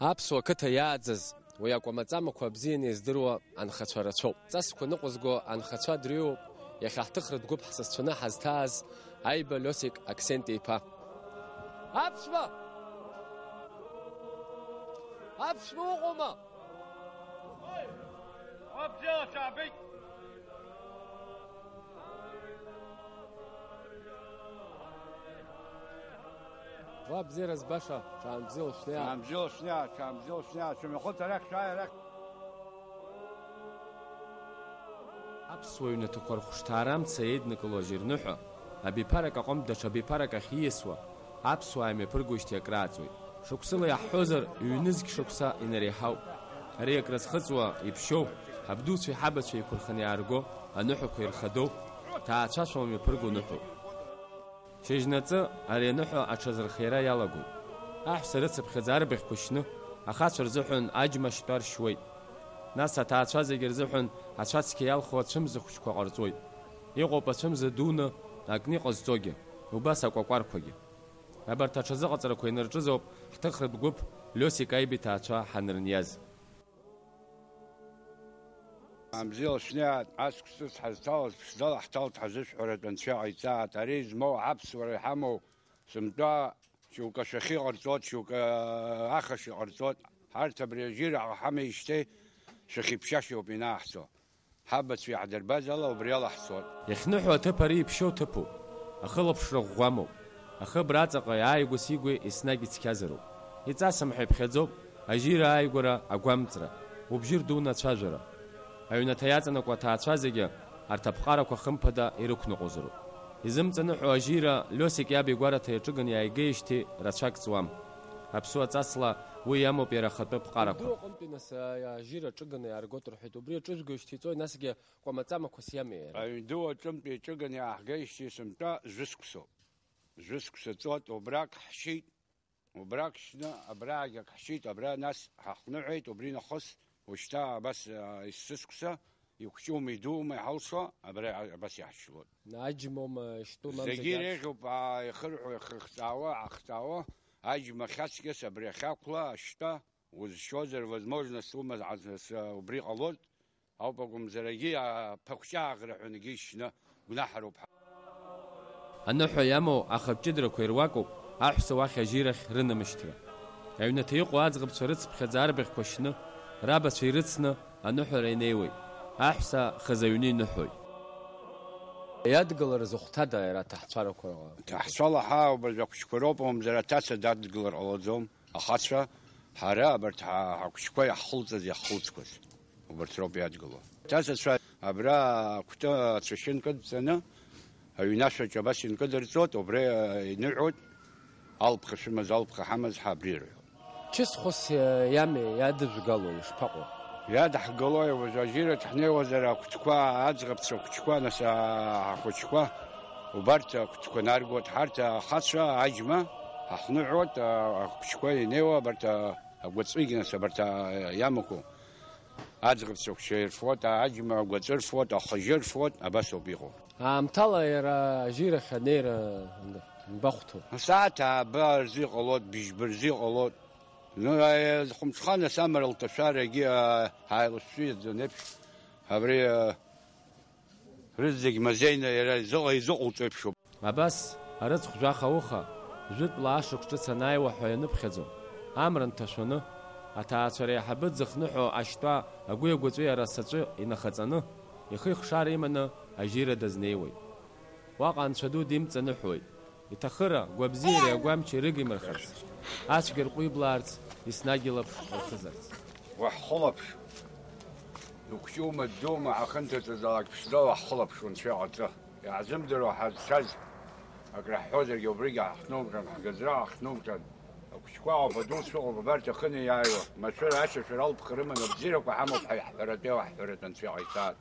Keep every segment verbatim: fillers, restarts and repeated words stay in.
Аԥсуа қыҭа иааӡаз уи акәамаҵамақәа бзианы издыруа анхацәа рацәоуп. Ҵасқәа ныҟәызго анхацәа дреиуоуп иахьа ҳҭыхратә гәыԥ ҳсасцәаны ҳазҭааз Аиба Лиосик Аксент-иԥа. Аԥшәма! Аԥшәма уҟоума? Абзиала саабеит! Уа бзиара збаша, ҽаанбзиала шәнеа. Ҽаанбзиала шәнеа, ҽаанбзиала шәнеа, шәымҩахыҵ арахь, шәааи арахь. Аԥсуа ҩнаҭақәа рхәышҭаара амца еиднакыло ажьырныҳәа, абиԥарак аҟынтә даҽа биԥарак ахь ииасуа, аԥсуаа имҩаԥыргоижьҭеи акрааҵуеит. Шықәсыла иаҳҳәозар, ҩнызқь шықәса инареиҳауп. Ари акрызхыҵуа, иԥшьоу, ҳабдуцәеи ҳабацәеи еиқәырханы иаарго аныҳәақәа ирхадоу, ҭаацәашәала имҩаԥырго ныҳәоуп. Шьыжьнаҵы ари аныҳәа аҽазырхиара иалагоит. Аҳәса рыцыԥхьаӡа арбаӷьқәа шьны, ахацәа рзыҳәан аџьма шьтәа ршьуеит. Нас аҭаацәа зегьы рзыҳәан ацәацқьа иалху ацәымза хәыҷқәа ҟарҵоит. Иҟоуп ацәымза дуны акны иҟазҵогьы, убас акәакәарқәагьы. Абарҭ аҽазыҟаҵарақәа инарҿызоуп ҳҭыхратә гәыԥ Лиосик Аиба иҭаацәа ҳанырниаз. Амзиа лшьнеит, ацәк ҿыц ҳазҭалаз ԥшӡала ҳҭалт ҳазышәҳәаратәы анцәа иҟаиҵааит. Ари змоу аԥсуара иҳамоу сынтәа шьоукы ашәахьы иҟарҵоит, шьоукы ахашьа иҟарҵоит. Ҳарҭ абри ажьира ҳамеижьҭеи шәахьа иԥшьашьоуп ианааҳҵо. Ҳабацәа иаҳдырбаз ала убри ала ҳцоит. Иахьныҳәо аҭыԥ ари иԥшьоу ҭыԥуп, ахылаԥшра ӷәӷәамоуп. Ахыбра аҵаҟа иааигәа-сигәа еснагь ицқьазароуп. Иҵасым ҳәа иԥхьаӡоуп ажьира ааигәара агәамҵра, убжьы рдуны ацәажәара. Аҩнаҭа иаҵанакуа аҭаацәа зегьы арҭ аԥҟарақәа хымԥада ирықәныҟәозароуп. Изымҵаныҳәо ажьира Лиосик иаб игәараҭа иаҿыганы иааигеижьҭеи рацәак ҵуам. Аԥсуа ҵасла уи иамоуп иара ахатәы ԥҟарақәа. Абду аҟынтәи нас, а, ажьира аҿыганы иааргоит рҳәеит. Убри аҿыжәго ишьҭеиҵоит, насгьы кәамаҵамақәас иамеи иара? Аҩнду аҿынтә иаҿыганы иаҳгеижьҭеи сынтәа жәысықәсоуп. Жәысықәса ҵуеит, убрак ҳшьит, убрак шьны, абраагьы ак ҳшьит, абра нас ҳахныҳәеит, убри нахыс уажәшьҭа абас, а, есышықәса иқәҷума, идуума иҳалшо, абра абас иаҳшьлоит. Аџьмоума, шьтәу мамзаргьы? Зегьы иреиӷьуп, аа, ихырҳәо, ихыхҵаауа, ахҵаауа, аџьма хьацкьыс абри ахьақәла, ашьтәа, узшьозар, возможность умаз, убри ҟалоит. Ауп акәымзар, егьи аԥакәҷааӷра ҳәа егьи шьны гәнаҳароуп ҳәа. Аныҳәа иамоу ахатә ҷыдарақәа ируакуп аҳәса уахь ажьирахь рынамышьҭра. Аҩнаҭа иҟоу аӡӷабцәа рыцыԥхьаӡа арбаӷьқәа шьны, рабацәа ирыцны аныҳәара инеиуеит. Аҳәса хазы аҩны иныҳәоит. Иадгылара зыхәҭада иара аҭаҳцәарақәа? Ҭаҳцәала ҳаауп, абыржә ахәыҷқәа роуп, мамзар аҭаца дадгылар ҟалаӡом. Ахацәа, ҳара абарҭ ҳа-, ҳахәыҷқәа иаҳхылҵыз, иаҳхылҵқәаз, убарҭ роуп иадгыло. Аҭацацәа абра акәты ацәашьы нкыдҵаны, аҩнашә аҿы абас инкыдырҵоит, убри, а, иныҳәоит, алԥха шәымаз, алԥха ҳамаз ҳәа абри ирҳәоит. Чысхәыс, а, иами, иадыжәгалои, ишԥаҟоу? Иадҳгалои, уажә ажьираҿ ҳнеиуазар, акәтқәа, аӡӷабцәа ахәыҷқәа, нас, а, ахәыҷқәа, убарҭ акәтқәа наргоит, ҳарҭ ахацәа, аџьма, ҳахныҳәоит, а, ахәыҷқәа инеиуа, абарҭ, а, агәаҵәагьы, нас, абарҭ, а, иамақәоу. Аӡӷабцәа қәшәа ирфоит, аџьма агәаҵәа рфоит, ахәажьы рфоит, абас ауп иҟоу. Аамҭала иара ажьирахь анеира нбахәҭоу? Асааҭ ааба рзы иҟалоит, быжьба рзы иҟалоит. Ну, а, хәымҽхан, нас амра лҭашәарагьы, а, ҳааилышәшәеит еиԥш. Абри, а, рызегь мазеины иара изыҟа-, изыҟалҵо еиԥшуп. Абас, арыцхә жәаха уха, жәытәла ашықәс ҿыц анааиуа ҳәа ианыԥхьаӡо, амра нҭашәаны, аҭаацәа реиҳабы дзыхныҳәо ашьтәа агәи агәаҵәеи арасаҵәы инахаҵаны, ихы ихшара иманы ажьира дазнеиуеит. Уаҟа анцәа ду димҵаныҳәоит. Иҭахыра, гәабзиареи агәамчи рыгимырхарц, ацәгьа рҟәиблаарц, еснагь илаԥш рхызарц. Уаҳхылаԥш, иқәҷума, ддуума, ҳахьынҭаҵазаалак ԥшӡала ҳхылаԥшуан цәеи ҟаҵа. Иаҳзымдыруа ҳазцаз, акраҳҳәозаргьы убригьы ҳахҭнумҟьан, ҳгаӡра ҳахҭнумҟьан. Ахәыҷқәа ауп, адуцәа ыҟоуп, абарҭ ахыны иааиуа, машәыр, ашьашәыр алԥха рыманы абзиарақәа ҳамоуп ҳәа иаҳҳәаратәы, иаҳҳәаратәы анцәа иҟаиҵааит.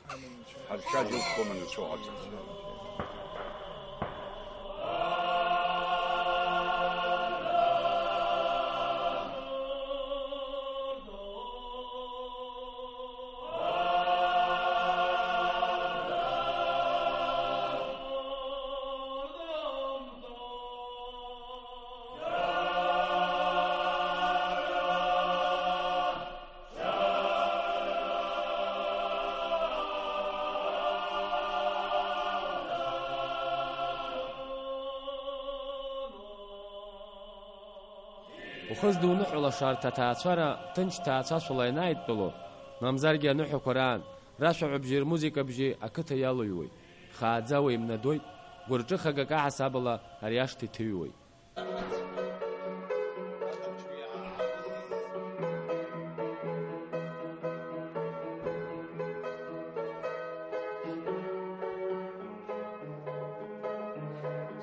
Ҳазшаз иуҭахума анцәа уҟаҵарц? Ухы здуныҳәалаша арҭ аҭаацәара ҭынч ҭаацәашәала ианааидтәало, мамзаргьы аныҳәақәа раан, рашәаҳәабжьи рмузыкабжьи ақыҭа иалыҩуеит, хааӡа уеимнадоит, гәырҿыхагак аҳасабала ари ашҭа иҭыҩуеит.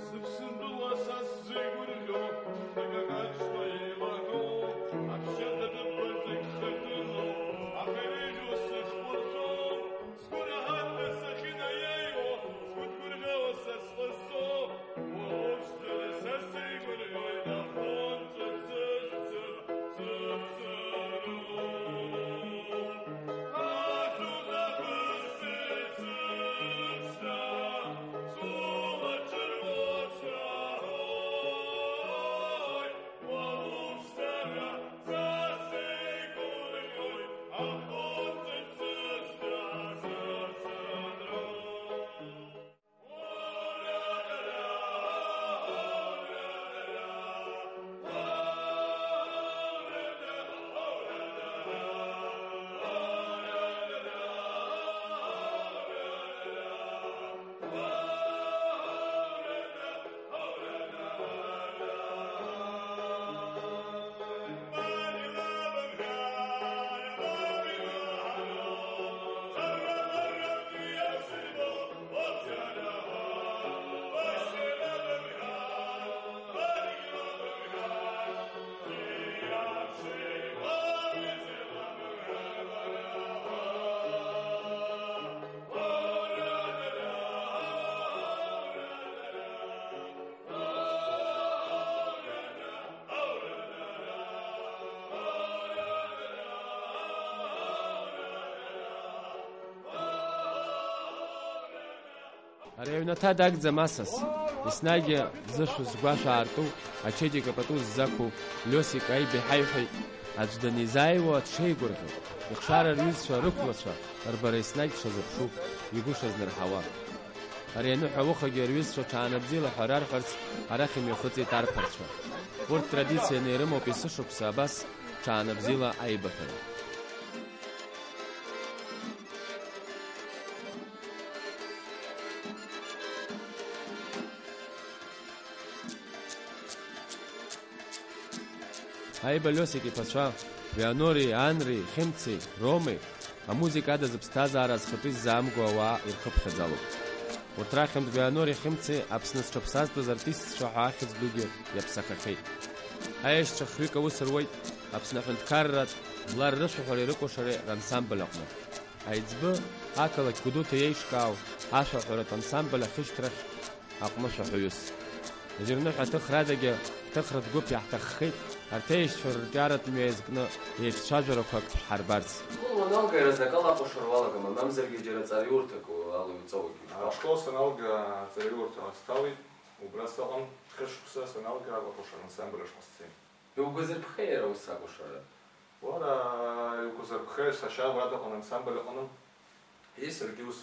Сыԥсынтәыла са сзеигәырӷьо, дагагашла еилаҳәоу, аԥсшьаҭа дыԥхьаӡа ихьшьаҭыноу, аха иреиӷьу сышхәыршәоу, сгәырҳанны сахьынаиеиуа, сгәыдгәырӷьауа са сҟазҵо, уа уԥшӡара са сеигәырӷьоит, ахон ҿыцыхьӡа. Ари аҩнаҭа дагӡам асас. Еснагь зышә згәашә аарту, ачеиџьыка пату ззақәу Лиосик Аиба иҳаиҳәеит, аӡә данизааиуа дшеигәырӷьо, ихшара рҩызцәа рықәлацәа рбара еснагь дшазыԥшу, игәы шазнырҳауа. Ари аныҳәа аухагьы рҩызцәа ҽаанбзиала ҳәа рарҳәарц арахь имҩахыҵит арԥарцәа. Урҭ традицианы ирымоуп есышықәса абас ҽаанбзиала аибаҳәара. Аиба Лиосик иԥацәа, Вианори, Анри, Хьымцеи, Ромеи, амузыка ада зыԥсҭазаара зхаҿы иззаамго ауаа ирхыԥхьаӡалоуп. Урҭ рахьынтә Вианори Хьымцеи Аԥсны зҽаԥсазтәыз артистцәа ҳәа ахьӡ дугьы иаԥсахахьеит. Аешьцәа хҩык аус руеит Аԥсны аҳәынҭқарратә жәлар рышәаҳәареи рыкәашареи рансамбль аҟны. Аиҵбы, ақалақь Гәдоуҭа иеиҿкаау ашәаҳәаратә ансамбль ахьышьҭрахь аҟны шәаҳәаҩыс. Зирныҳәа аҭыхрадагьы ҳҭыхратә гәыԥ иаҳҭаххеит, арҭ аишьцәа рырҿиаратә мҩа иазкны еиҿцәажәарақәак шәҳарбарц. Ашкол уаналга, иаразнакала акәашара уалагама, мамзаргьы џьара ҵараиурҭак ала иуҵоугьы? Ашкол саналга, ҵараиурҭа сҭалеит, убра сыҟан, хышықәса саналга, акәашара ансамбль ашҟа сцеит. Иугәазырԥхеи иара ус акәашара? Уара, иугәазырԥхеи, сашьа уа дыҟан ансамбль аҟны. Еи, саргьы ус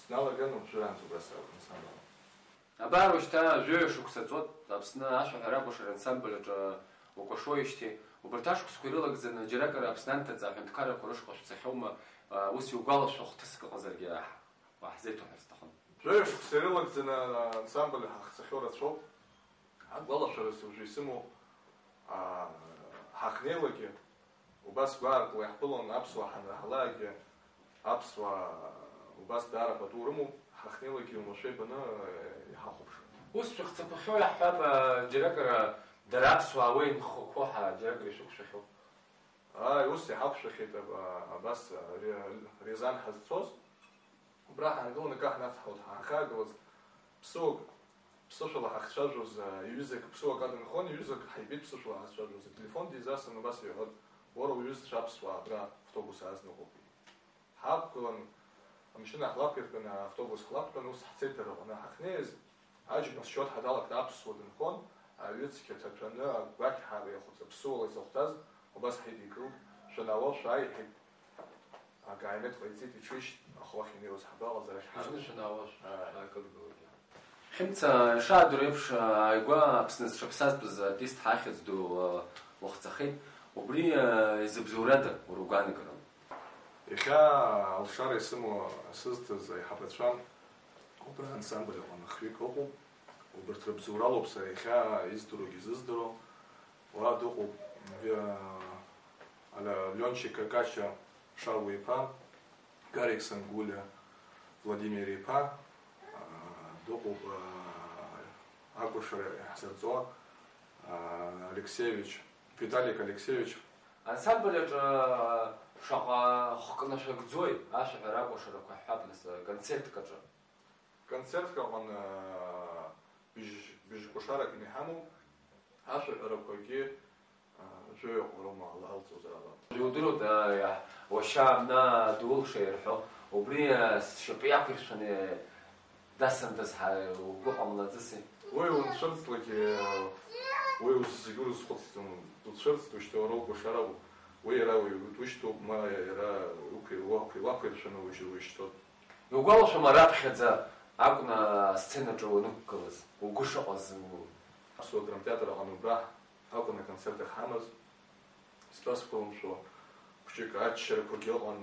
сналаган, уажәраанӡа убра саауп ансамбль аҟны. Абар уажәшьҭа жәаҩа шықәса ҵуеит Аԥсны ашәаҳәара акәашара ансамбль аҿы укәашоижьҭеи, убарҭ ашықәсқәа ирылагӡаны џьаракыр Аԥсны анҭыҵ аҳәынҭқаррақәа рышҟа шәцахьоума, ус иугәалашәо хҭыск ыҟазаргьы уаҳзеиҭоуҳәар сҭахын. Жәаҩа шықәса ирылагӡаны ансамбль ҳахцахьоу рацәоуп. Агәалашәарас уажәы исымоу, аа, ҳахьнеилакгьы, убас гәаартла иаҳԥылон аԥсуаа ҳанраҳалакгьы, аԥсуаа убас даара пату рымоуп, ҳахьнеилакгьы уамашәа ибаны, э, иҳахәаԥшуан. Ус шәыхцақәахьоу иаҳҳәап, аа, џьаракыр, дара аԥсуаа уа инхақәоу ҳа џьаракыр ишәықәшәахьоу. Ааи, ус иҳақәшәахьеит аба-, абас, а, Ри-, Рязан ҳазцоз, убра ҳаангыланы акы ҳнацҳауеит, ҳаанхагылаз ԥсыуак, ԥсышәала ҳахцәажәоз, а, ҩызак ԥсыуак адынхон, ҩызак ҳаибеит ԥсышәала ҳазцәажәоз. Ателефон дизасын, убас иҳәон, уара уҩызцәа аԥсуаа абра автобус аазныҟәоуп. Ҳақәгылан, амашьына ҳлақәиртәаны, автобус ҳлақәтәан, ус ҳцеит дара рҟны. Ҳахьнеиз, аџьма счет ҳадалакт аԥсуа дынхон, аҩы цқьа ҭаҭәаны, агәақьҳара иахәац аԥсуала изахәҭаз, убас ҳидикылт, шәанаауа шәааи, иҳәеит. Акаамеҭ ҟаиҵеит, иҽишьт, аха уахь инеиуаз ҳабаҟаз, арахь ҳара. Шәыжьны шәанаауа шә-, ааи, акыдгылоит. Ааи. Ҳхьымца ишаадыруеиԥш, ааигәа Аԥсны зҽаԥсазтәыз артист ҳахьӡ ду, Уахҵахеит, убри, э, изыбзоурада уара угәаанагарала? Иахьа алшара исымоу сызҭаз аиҳабацәа, убра ансамбль аҟны хҩык ыҟоуп. Убарҭ рыбзоуралоуп сара иахьа издыруагьы зыздыруа. Уа дыҟоуп, э, Ле-, Леончик Какача Шагәа иԥа, Гарик Сангәлиа Владимир иԥа, э, дыҟоуп, э, акәашара иаҳзырҵо, э, Алексеевич, Виталик Алексеевич. Ансамбль аҿы шаҟа хкы нашәыгӡои, ашәаҳәара акәашарақәа ҳҳәап, нас, концертк аҿы? Концертк аҟны быжь, быжь кәашарак иҳамоуп, ашәаҳәарақәагьы, а, жәаҩаҟа роума алҵуазар ала. Иудыруеит, а, иа-, уашьа абна дулша ирҳәо, убри, а, сшьапы иақәиршәаны дасындаз ҳа-, угәы ҟамлаӡызи? Уи унцәырҵлакгьы, уи ус зегьы урызхәыцӡом. Уцәырҵт, ушьҭа уара укәашара, уи иара уи-, душьҭоуп, ма иара уқәи-, уақәи-, уақәиршәаны уажәы уишьҭоуп. Иугәалашәома, раԥхьаӡа акәны асценаҿы уанықәгылаз, угәы шыҟаз у-, Аԥсуа драмтеатр аҟны убра акәын аконцерт ахьҳамаз. Сгәасҭоумшәо, хәыҷык аччарақәагьы ыҟан,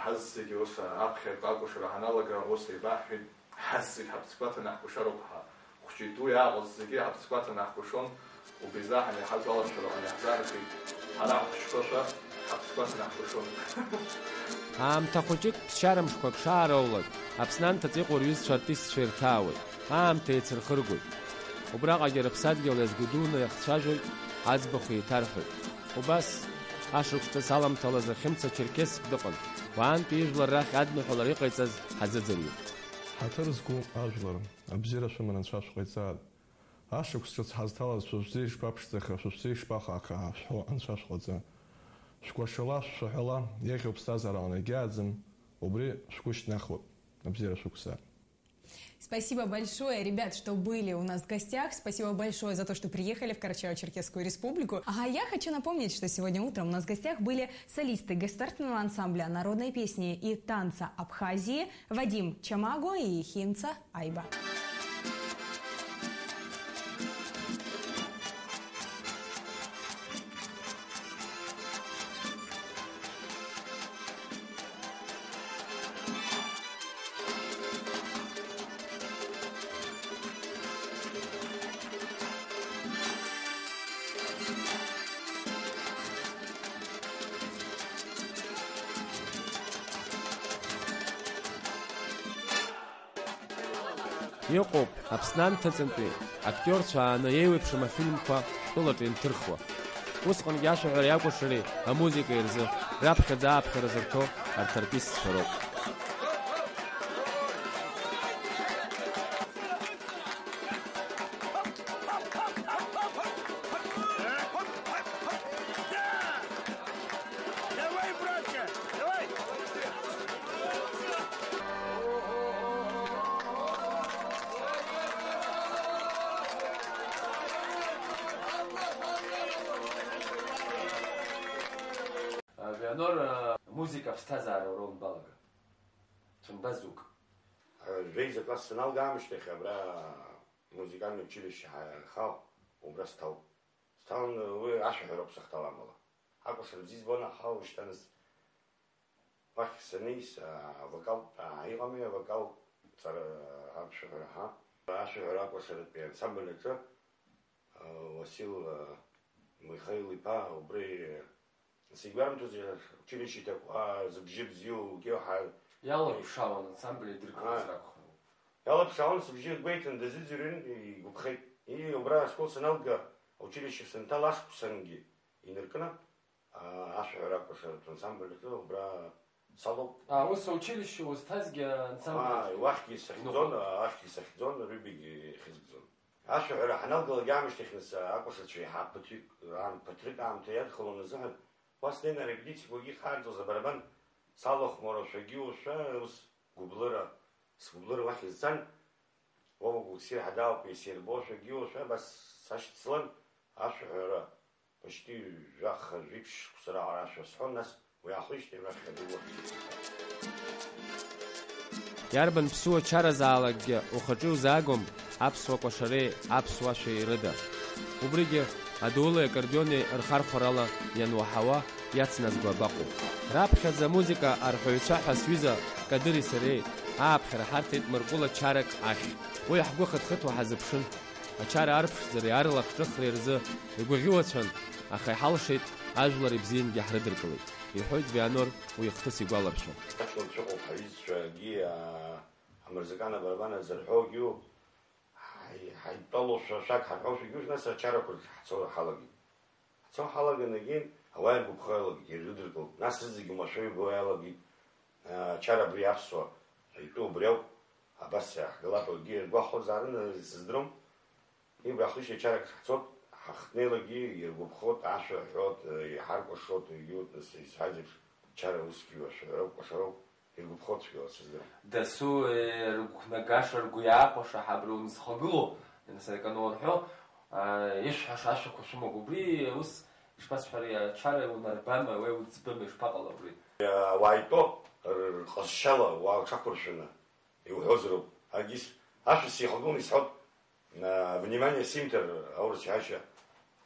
ҳазегьы ус аԥхьаҩ акәашара ҳаналага, ус еибаҳҳәеит, ҳазегь ҳаԥсгәаҭаны ҳкәашароуп ҳәа. Хәыҷи-дуи иааҟаз зегьы ҳаԥсгәаҭаны ҳкәашон, убри азы ҳан иаҳа гәаларшәалаҟны иаҳзааргеит, ҳара ҳхәыҷқәа шәа ҳаԥсгәаҭаны ҳкәашон. Аамҭа хәыҷык, ԥсшьара мшқәак шаароулак, Аԥсны анҭыҵ иҟоу рҩызцәа артистцәа ирҭаауеит, аамҭа еицырхыргоит. Убраҟагьы рыԥсадгьыл иазгәыдуны иахцәажәоит, аӡбахә еиҭарҳәоит. Убас, ашықәс ҿыц аламҭалазы Хьымца Черкесск дыҟан, уаантәи ижәлар рахь адныҳәалара иҟаиҵаз ҳазыӡырҩит. Ҳаҭыр зқәу ажәлар, абзиара шәыманы анцәа шәҟаиҵааит. Ашықәс ҿыц ҳазҭалаз шәыбзиа ишԥаԥшӡаха, шәыбзиа ишԥахааха ҳәа шәҳәо анцәа шәҟаҵа. Шәкәашала, шәшәаҳәала, иахьа уԥсҭазаара ҟанагьааӡам, убри шәгәы шьҭнахуеит. Абзиара шәықәзааит. Спасибо большое, ребят, что были у нас в гостях. Спасибо большое за то, что приехали в Карачаево-Черкесскую Республику. Ага, я хочу напомнить, что сегодня утром у нас в гостях были солисты государственного ансамбля народной песни и танца Абхазии Вадим Чамаго и Химца Айба. Иҟоуп Аԥсны анҭыҵынтәи актиорцәа ааны еиуеиԥшым афильмқәа ҳтәылаҿы инҭырхуа. Усҟангьы ашәаҳәареи акәашареи амузыкеи рзы раԥхьаӡа ааԥхьара зырҭо арҭ артистцәа роуп. Давай, братья, давай! Вианор, музыка аԥсҭазаара уара уанбалага? Шәанбазуг? Жәеиза класс саналга аамышьҭахь абра музыкальный училище ҳа-, ҳхал, убра сҭалт. Сҭалан, уи ашәаҳәароуп сахьҭала амала. Акәашара бзиа збон, аха ушьҭа нас уахь санеис, а, авокал, а, иҟами, авокал ҵара, ашәаҳәара, ҳа. Ашәаҳәара акәашаратәи ансамбль аҿы, а, Уасил, а, Михаил иԥа, убри, а, сигәарымҭозар, училище иҭакуа, зыбжьы бзиоу, кьоу ҳа-, Иалырԥшаауан ансамбль идыркылаз Ааи. ракәхарын. Иалырԥшаауан, сыбжьы гәеиҭан, дазыӡырҩын, игәаԥхеит. И, убра ашкол саналга, аучилище санҭала ашықәсангьы инаркны, а, ашәаҳәара акәашаратә ансамбль аҿы убра салоуп. А, ус аучилище узҭазгьы ансамбль Аа, аҿы уахьгьы сахьӡон, иныҟәон. Ахьгьы сахьӡон, рҩбагьы ихьызгӡон. Ашәаҳәара ҳаналгалак аамышьҭахь нас акәашацәа еиҳа ԥыҭҩык, аам-, ԥыҭрык аамҭа иадхалон азыҳәан, уа снеины арепетициақәагьы ихаарҵоз абарабан салахәмаршәагьы уашәа, ус гәыблыра, сгәыблыра уахь изцан, уа угәы сирҳа даауп, исирбошәагьы уашәа, абас сашьцылан, ашәаҳәара. Почти жәаха, жәиԥшь шықәса раҟара ашәа сҳәон, нас уи аахижьҭеи раԥхьа дыруа. Иарбан ԥсуа чаразаалакгьы ухаҿы иузаагом аԥсуа кәашареи аԥсуа ашәеи рыда. Убригьы Адулеи акордиони рхархәарала иануаҳауа иацназго абаҟоу. Раԥхьаӡа амузыка арҳәаҩцәа ҳәа сҩыза Кадыри сареи ааԥхьара ҳарҭеит Мыркәыла чарак ахь. Уи ҳгәы хыҭхыҭуа ҳазыԥшын. Ачара арԥшӡареи арлахҿыхреи рзы игәаӷьуацәан, аха иҳалшеит, ажәлар ибзиангьы ҳрыдыркылеит, иҳәоит Вианор уи ахҭыс игәаларшәо. Аҷкәынцәа ыҟоуп, ҳаҩызцәагьы, аа, амырзакан абарабан азырҳәогьы ыҟоуп. Ҳаи-, ҳаидтәалоушәа, ашәак ҳарҳәошәагьы ыҟоуп, нас ачарақәа рҿы ҳцо ҳалагеит. Ҳцо ҳалаган егьин, ауаа иргәаԥхо иалагеит, ирыдыркылт. Нас зегьы оумашәа ибо иалагеит, аа, ачара абри аԥсуа, итәы убри ауп, абас иаҳгалап, акгьы иргәахәозаарын, сыздырам. Ибра хышьа чарак ҳцот, ҳахҭнеилагьы иргәаԥхот, ашәа ҳҳәот, иҳаркәашот, егьиут, нас исҳәаз еиԥш, чара усгьы ашәароуп, кәашароуп, иргәаԥхот цәгьала сыздырам. Дасу, э, рыгәнагаша, ргәы иаахәаша, ҳабра унзхагылоу, нас акы анурҳәо, а, ишәҳәаша ашәақәа шәымоуп, убри ус, ишԥасҳәари, ачара унарбама, уеи уӡбама, ишԥаҟало абри? Ауаа итәо, р-, рҟазшьала уаа уҽақәыршәаны, иуҳәозароуп, агьыс, ашәа сихагыланы исҳәот, а, внимание симҭар, аурыс иҳәашьа,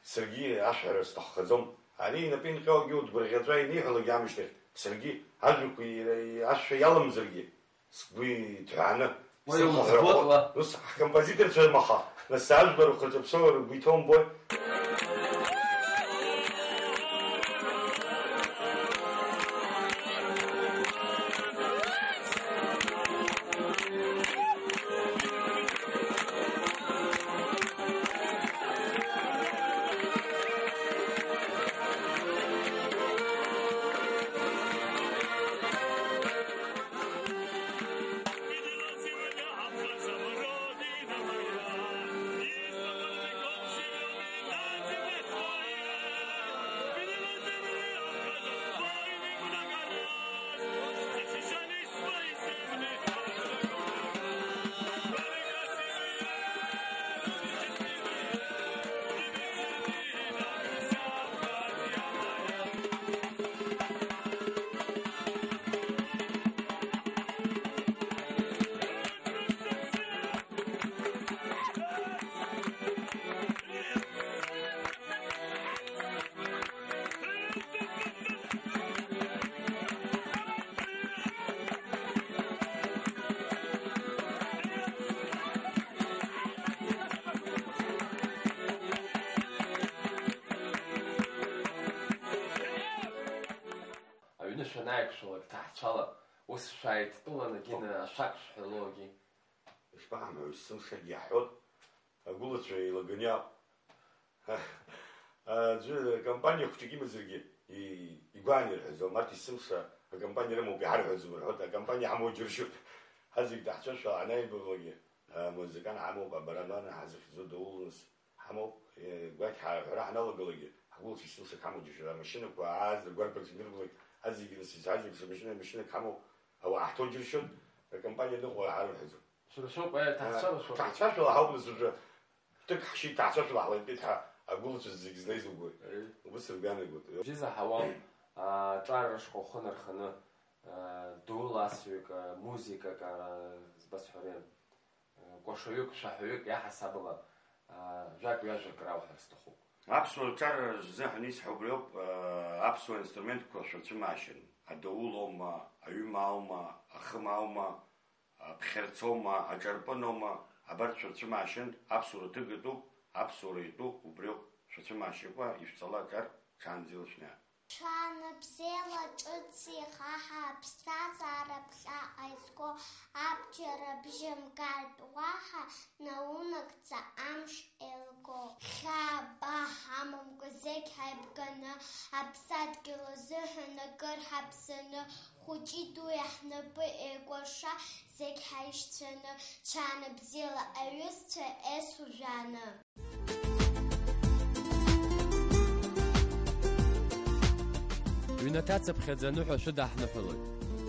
саргьы ашәҳәара сҭаххаӡом. Ари инапы инҟьогьы дгәырӷьаҵәа иниҳәалакгьы аамышьҭахь, саргьы ажәақәа иара, ашәа иаламзаргьы, сгәы иҭҳәааны, уа сыҟоуп иуӡбот ҳәа. Ус ҳкомпозиторцәа маха, нас ажәлар рхаҿаԥсо ргәы иҭоумбои? Аҩны шәанааиқәшәалак, ҭаацәала, ус шәааидтәыланы, Гена, ашәак шәҳәалогьы. Ишԥаҳамҳәои, есымшагьы иаҳҳәот, агәылацәа еилаганы иаауп. Аӡәы акомпаниа хәҷык имазаргьы, и-, игәаан ирҳәаӡом, арҭ есымша акомпаниа рымоуп, иҳарҳәаӡом рҳәоит, акомпаниа ҳамоу џьыршьоит. Ҳазегь даҳцәашәа анааибабалакгьы, амузыкант ҳамоуп, абарабан ҳазыхьӡо доулныс ҳамоуп, е, гәакьҳа аҳәара ҳаналагалагьы, ҳгәылацәа есымшак ҳамоу џьыршьоит, амашьынақәа ааз агәарԥарцәа инырбалак, ҳазегьы нас исҳәаз еиԥш, амашьына, амашьынак ҳамоуп, ауаа ҳҭо џьыршьоит, акомпаниа ныҟәара ҳарымҳәаӡом. Шәара шәоуп, аиаҭаҳцәа рацәоуп. Ҭаацәашәала ҳауп, нас, уажәы. Ҭык ҳшьит, ҭаацәашәала ҳлатәеит ҳәа агәылацәа зегь знеизугои? Еи. Убыс ргәы иаанагоит. Бжьы заҳауам, аа, ҿар рышҟа ухы нарханы, аа, дууласҩык, аа, музыкак, аа, збасҳәари, аа, кәашаҩык, шәаҳәаҩык иаҳасабала, аа, жәак-ҩажәак рауҳәар сҭахуп. Аԥсуа рҿар рзыҳәан исҳәо убриоуп, аа, аԥсуа инструментқәа шәацәымаашьан, адоул аума, аҩымаа аума, ахымаа аума, аԥхьарцоума, аҿарпын аума, абарҭ шәырцәымаашьан, аԥсуара ҭыгатәуп, аԥсуара итәуп, убриоуп, шәацәымаашьакәа, ишәҵала аҿар, ҽаанбзиала шәнеи. Ҽаанбзиала, ҿыц еихаҳа, аԥсҭазаара ԥхьаҟа изго, абџьар абжьымгартә уаҳа наунагӡа амш еилго. Хьаа-баа ҳамамкәа зегь ҳаибганы, аԥсадгьыл азыҳәан акыр ҳаԥсаны, хәыҷи дуи ҳнапы еикәаша, зегь ҳаишьцәаны, ҽаанбзиала аҩызцәа, есужәаны. Ҩнаҭа цыԥхьаӡа аныҳәа шәыдаҳныҳәалоит.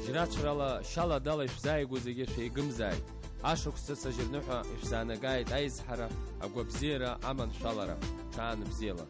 Жьрацәрала, шьала-дала ишәзааигәоу зегьы шәеигымзааит. Ашықәс ҵыс ажьырныҳәа ишәзаанагааит аизҳара, агәабзиара, аманшәалара. Ҽаанбзиала.